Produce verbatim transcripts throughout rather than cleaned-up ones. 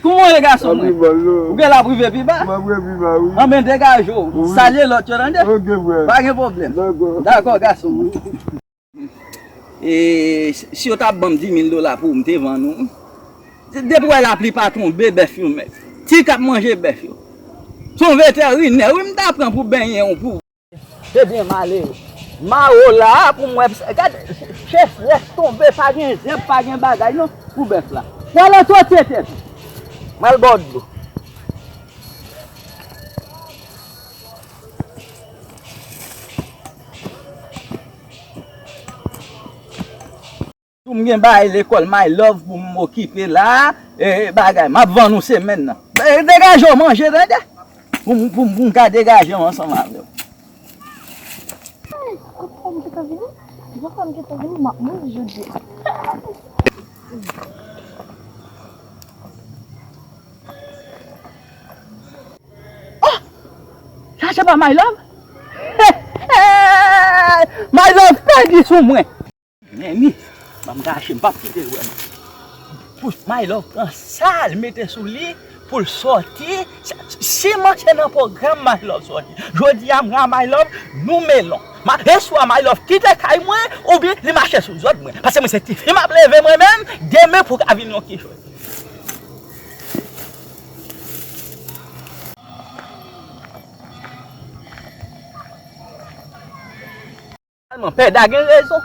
Kouman w ye, gason mwen? Ou gen la pou rive pi ba? M ap rive pi ba, wi. Anben, degaje w. Wi. Salye lòt yo, tande? Ok, frè. Pa gen pwoblèm. Dakò. Dakò, gason mwen. E, si yo t ap ban m di mil dola pou m te vann ou, depi w wè lapli pa tonbe, bèf yo mèt. Ti k ap manje bèf yo. Se yon veterinè, wi, m ta pran pou benyen w pou. Ebyen, m ale. M a wo la pou m wè. Gade, chèf rès tonbe, pa gen zèb, pa gen bagay, non, pou bèf la. W al antretyen tèt ou. M al ba w dlo. Tou m gen bagay lekòl, my love, pou m okipe la, e, bagay, m ap vann ou semèn nan. E, degaje w manje, tande? Pou m, pou m, pou m ka degaje m ansanm avè w. Ay, kot fanm ki ta vini? Jan fanm ki ta vini, m ap mouri jodi a. Oh! Sa se pa my love? My love pèdi sou mwen. Men ni, ban m kache, m p ap kite l wè m. Pou my love pran sa l mete sou li, pou l sòti. Si, si m antre nan pwogram my love sòti. Jodi a, m ra my love, nou melon. Ma, eswa my love kite kay mwen, oubyen li mache sou zòd mwen. Paske mwen se tifi m ap leve mwen menm, demen pou ka vin yon kichòy. Finalman, Pèda gen rezon.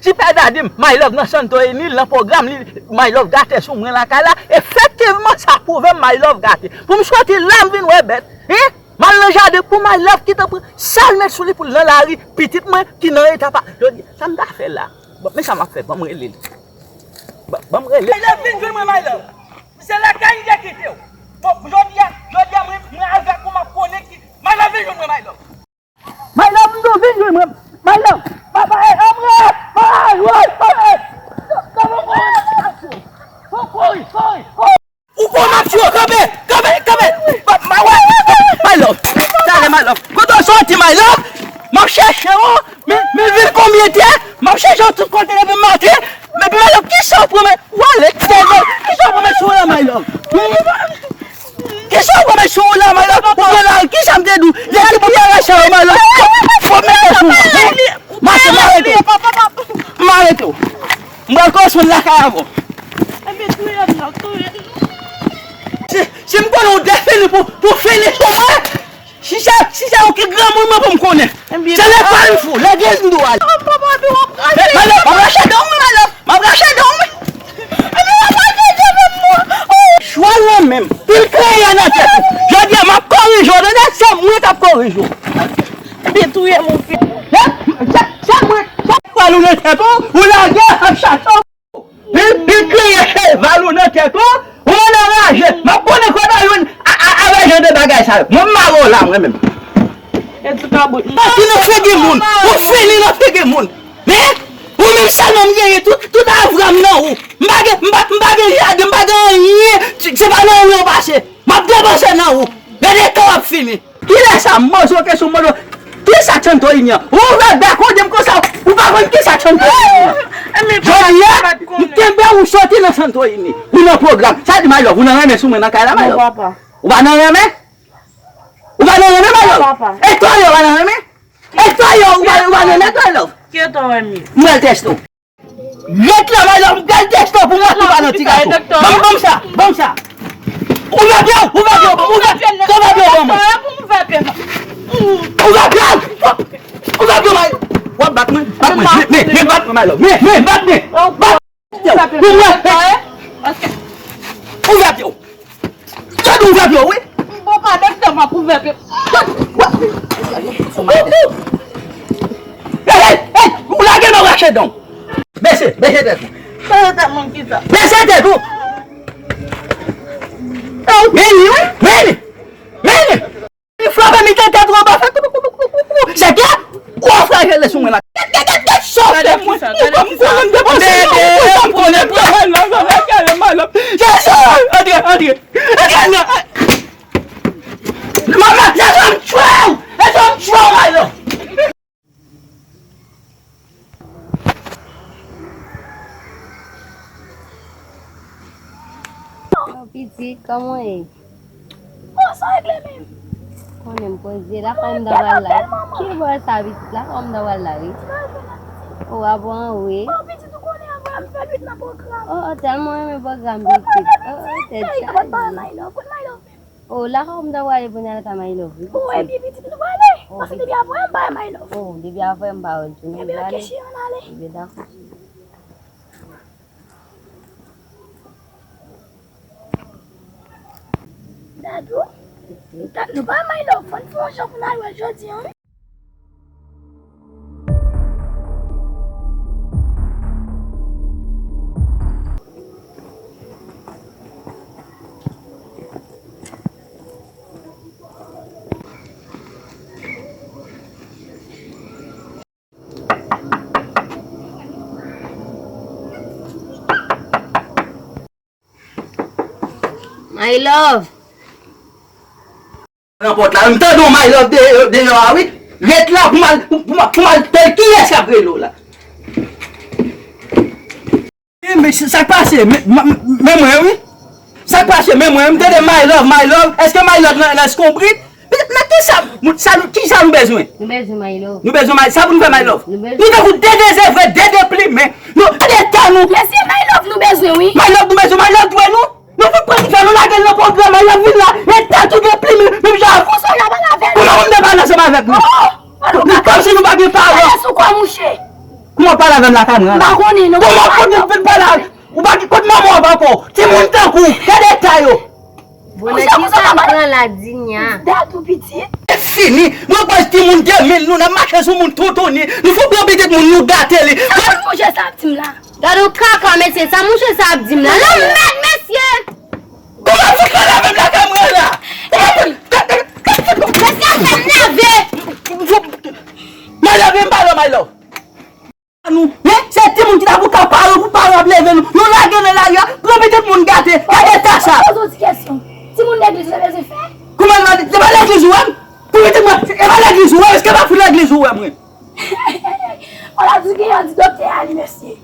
Si Pèda di m, my love nan Santorini, l nan pwogram li, my love gate sou mwen lakay la, efektivman, sa pwouve m my love gate. Pou m soti la, m vin wè bèt. Hein? M al nan jaden pou my love ki te pran sa l met sou li pou l nan lari, pitit mwen ki nan eta pa. Jodi, sa m ta fè la? Bon, men sa m ap fè, ban m rele l. Ban, ban m rele l. My love, vin jwenn mwen, my love. Se lakay m te kite w. Bon, jodi a, jodi a, mwen, mwen avèk ou, m ap konnen ki. My love, vin jwenn mwen, my love. My love, m di w vin jwenn mwen. My love. Papa, eh, anmwe. Ay, woy, woy. Fò kouri, fò kouri, fò kouri. Ou konn ap tchwe, kanpe, kanpe, kanpe. Ma, ma, wè. My love. Talè, my love. Kote w soti, my love? M ap chèche w. Men, men vil konbyen tè? M ap chèche w tout kote depi maten. Men, my love, kisa w pran, men? Wale, tèlè. Kisa w pran, men, sou la, my love? Kisa w pran, men, sou la, my love? Ou pran la, kisa m te di w? Depi pou bagay sa yo, my love. Fò m mete sou. Mache, m arete w. M arete w. M pral kòmanse lakay avè w. Ebyen, touye m nan, touye m. Si, si m konnen w defini pou, pou fini sou mwen, si se, si se yon ki granmoun mwen pou m konnen. Se lekòl m fou, legliz m dwe ale. Papa, papa, w ap rache. Malè, m ap rache dan w, wi, malè. M ap rache dan w, wi. Ebyen, w ap rache dan m, non. Chwal nan men m, pil kreyè nan tèt ou. Jodi a, m ap korije w, tande, se mwen k ap korije w. Ebyen, touye m, ou fi. Se, se, se mwen, se chwal ou nan tèt ou, ou lage ak chache w. Pil, pil kreyè cheval ou nan tèt ou, ou moun anraje. M ap konnen kote w jwenn a, a, avè jan de bagay sa yo. Mwen m mare w la, mwen menm. Sòti nan figi moun, ou fini nan figi moun. Men, ou menm sèlman m genyen, tout, tout avwa m nan ou. M pa gen, m pa, m pa gen jaden, m pa gen anyen. Se, se pa nan ou yo pase. M ap depanse nan ou. Gade tan w ap fini. Kilè sa? M poze w kesyon, m mande w, kisa k Santorini an? Ou ouvè bèk ou di m konsa, ou pa konn kisa k Santorini an. Jodi a, m kenbe ou soti nan Santorini. Ou nan pwogram. Sa di, my love, ou nan renmen sou mwen nan kay la, my love? Ou pa nan renmen? Ou pa nan renmen, my love? E twa yo, ou pa nan renmen? E twa yo, ou pa, ou pa nan renmen, my love? Ki yo twa renmen? M pral teste w. Ret la, my love, m pral teste w pou m wè si w pa nan ti gason. Ban m, ban m sa, ban m sa. Ouvè pye w, ouvè pye w, ouvè, ouvè pye w ban mwen. Ouvè pye w. Ouvè pye w, my. W ap bat mwen, bat mwen. Men, men, men, bat mwen, my love. Men, men, bat mwen. Bat. Pou mwen. Ouvè pye w. Gad ouvè pye w, wi. Bon, pa dèk tan m ap ouvè pye. Hey, hey, hey, ou lage m rache dan w. Bese, bese tèt ou. Bese tèt mwen kisa? Bese tèt ou. Vini, wi, vini. Vini. Li frape mitan tèt ou anba fè kou, kou, kou, kou, kou, kou. Se kè ou frape le sou mwen la. Gad, gad, gad, gad, sa w fè mwen. Ou konn m konnen m depanse. Bebe, ou konn m konnen m depanse. Jezi! Antre, antre. Antre nan. Manman, Jezi, m tchwe w. Jezi, m tchwe w, my love. Yo, pitit, kòman w ye? Bon, sa w regle menm? Konnen m poze, lakay m ta pral la. Ki bò sa, pitit? Lakay m ta pral la, wi. O, w ap anwe. Bon, pitit, ou konnen anvan m fè nwit nan pwogram. O, o, tèlman renmen pwogram, pitit. O, o, tèt chaje. Kote my love? Kote my love menm? O, lakay m ta prale pou n al lakay my love, wi, pitit. O, epi pitit, nou prale. O, pitit. Paske depi apre m pa wè my love. O, depi apre m pa wè l tou, nou prale. Epi, oke, cheri, ann ale. Ebyen, dakò, cheri. Dadou, nou pa my love, fò n fè yon jan pou n al wè l jodi a, wi. My love. Nan pòt la, m tande yon my love de, deyò a, wi. Ret la pou m al, pou, pou m al, pou m al tande kiyès k ap rele w la. Men sa k pase, men, men, men mwen, wi. Sa k pase, men mwen, m tande my love, my love. Èske my love nan, nan eskonbrit? Men, men kisa, sa nou, kisa nou bezwen? Nou bezwen my love. Nou bezwen my, sa pou nou fè my love? Nou bezwen. Nou tankou de dezevre, de deplimen. Nou, de tan nou. Mesye, my love nou bezwen, wi. My love nou bezwen, my love dwe nou. Nou fout pran ti fè nou lage l nan pwogram, my love vin la. E tan tou deplimen, menm jan avè nou. Kòman pou m te pale ansanm avèk nou? Oh, oh, nou kòmsi nou pa gen paran. Pale sou kò mouche. Kòman w pale avè m la kamera la? M pa konnen, non. Kòman w konn vin pale avè m? Ou pa gen kot manman w ankò. Timoun tankou w, gade eta yo. Bon, nan kisa m pran la di nya? Dat ou pitit. Se fini. Mwen kwè timoun de mil nou, n ap mache sou moun toutouni. Nou fout pran pitit moun, nou gate li. Sa moun mouche sa ap di m la? Gade yon kaka, mesye, sa mouche sa ap di m la. Lanmèd, mesye! Kòman fout pale avè m la kamera la? Mesye, ap fè m nève! My love, m pa love, my love. Nou, men, se timoun ki ta pou ka pare pou paran ap leve nou. Nou lage nan lari a, pran pitit moun gate. Gade eta sa. Poze yon ti kesyon. Timoun legliz ou te bezwen fè? Kòman l va di? Se pa legliz ou wè m? Pou pitit mwen, se pa legliz ou wè m? Èske pa pou legliz ou wè mwen? On a di gen yon ti doktè a li, mesye.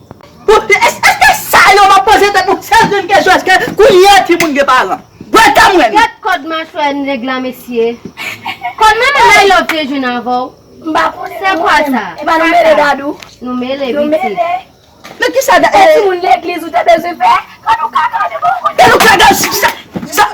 Pou, èske, èske sa yo m ap poze tèt mwen sèl grenn kesyon, èske kounye a timoun gen paran? Bwè ta mwen. Gad kòd machwè nèg la, mesye. Kòd manman my love te jwenn avè w. M pa konnen. Se kwa sa? E pa nou mele dadou. Nou mele, pitit. Nou mele. Men kisa da, e timoun legliz ou te bezwen fè? Gad ou kaka, de bon kote. Gad ou kaka, sa, sa.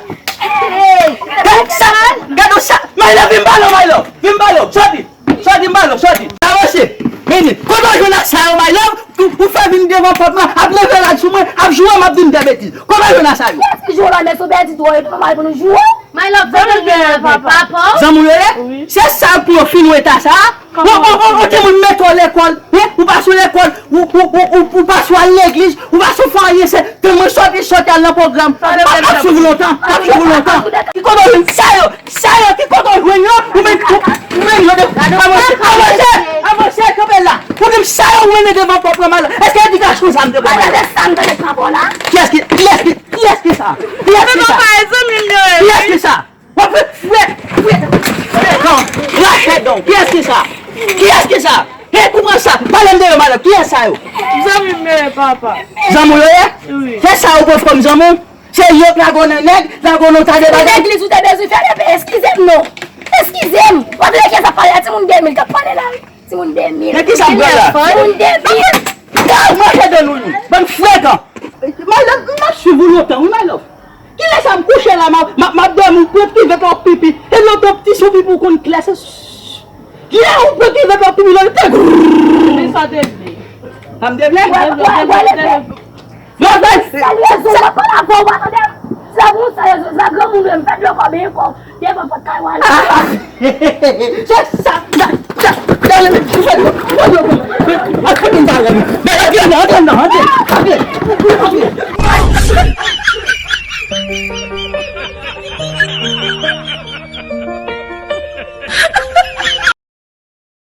Gad sa, gad sa. My love, m pa love, my love. Vin m pa love. Sòti. Sòti, m pa love, sòti. Avanse. Vini. Kote w jwenn ak sa yo, my love? Ou, ou fè vin devan pòt mwen, ap leve rad sou mwen, ap joure m, ap di m de betiz. Kote w jwenn ak sa yo? Kiyès ki joure w la, men sou betiz ou, e pa nòmal pou nou joure w. My love, zanmi w ye avè papa w? Zanmi w yo ye? Wi. Se sa pou yo fin wè eta sa a? Ou, ou, ou, ou timoun mete w lekòl, wi, ou pa sou lekòl, ou, ou, ou, ou, ou pa sou al legliz, ou pa sou fè anyen, se te mwen sòti, sòti al nan pwogram. M ap swiv ou lontan, m ap swiv ou lontan. Ki kote w jwenn sa yo? Sa yo, ki kote w jwenn yo? Ou menm, ou, ou menm yo de, avanse, avanse, avanse, kanpe la. Ou di m sa yo ou mennen devan pòt mwen, mal. Èske edikasyon sa m te ba w? Kiyès ki, kiyès ki, kiyès ki sa? Kiyès ki sa? Kiyès ki sa? W ap fè fwèt, fwèt, fwèt, non. Rachèt, non. Kiyès ki sa? Kiyès ki sa? Hey, ou pran sa. Pale m de yo, madanm. Kiyès sa yo? Zanmi m yo ye, papa. Zanmi w yo ye? Wi. Se sa yo pran kòm zanmi w? Se yo k lage w nan nèg, lage w nan ta de bagay. Legliz ou te bezwen fè, men eskize m non. Eskize m. W ap lè kiyès ap pale la, timoun de mil k ap pale la, wi. Timoun de mil. Men kisa m pran la? Timoun de mil. Gad, manje dan nou, nou. Bann frekan. My love, m ap swiv ou lontan, wi, my love. Kilè sa m kouche la, m ap, m ap, m ap dòmi, ou pran ti vèt w ap pipi. E lè w t ap ti sou pipi, ou konn klè, se, lè ou pran ti vèt w ap pipi, lè w te grrrr. Men sa te di. Sa m te vle? Wè, wè, wè, leve. Yo, ben, sa l rezon, w ap pale avè w, w pa tande m. Sa pou sa rezon, sa granmoun menm, fè dlo kò, benyen kò w devan pòt kay w ale. Se sa, sa, sa, sa, men, men, men, men, antre nan, antre nan, antre, antre.